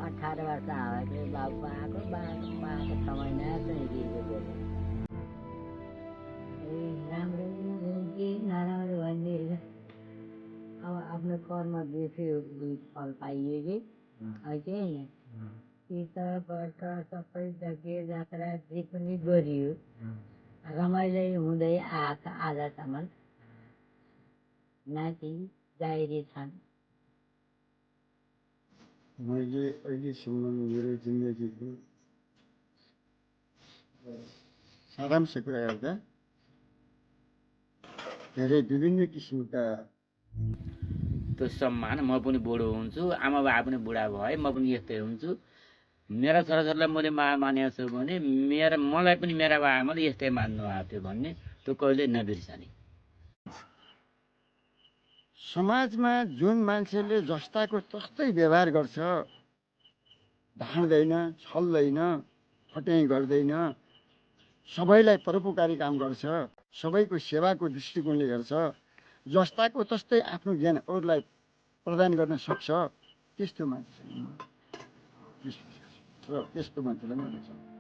18 वर्ष हावाले बाबु आएको 6 महिना चाहिँ दिएको थियो राम्रो कि नराम्रो भन्ने अब आफ्नो कर्म बेसी फल पाइयो कि अहिले तीर्थव्रत सबै यज्ञ जात्रा जे पनि गरियो रमाइलो हुँदै आजसम्म नाति जाहेरी छन्। मैले अहिलेसम्म मेरो जिन्दगीको सारांश कुरा हेर्दा धेरै विभिन्न किसिमका त्यो सम्मान म पनि बुढो हुन्छु आमा बाबा पनि बुढा भए म पनि यस्तै हुन्छु मेरा छोराछोरीलाई मैले मानेको छु भने मलाई पनि मेरा बाबा आमाले यस्तै मान्नु भएको थियो भन्ने त्यो कहिले नबिर्सने। समाजमा जुन मान्छेले जस्ताको तस्तै व्यवहार गर्छ ढाँड्दैन छल्दैन फट्याइ गर्दैन सबैलाई परोपकारी काम गर्छ सबैको सेवाको दृष्टिकोणले हेर्छ जस्ताको तस्तै आफ्नो ज्ञान अरूलाई प्रदान गर्न सक्छ त्यस्तो मान्छे र त्यस्तो मान्छेलाई मन पर्छ।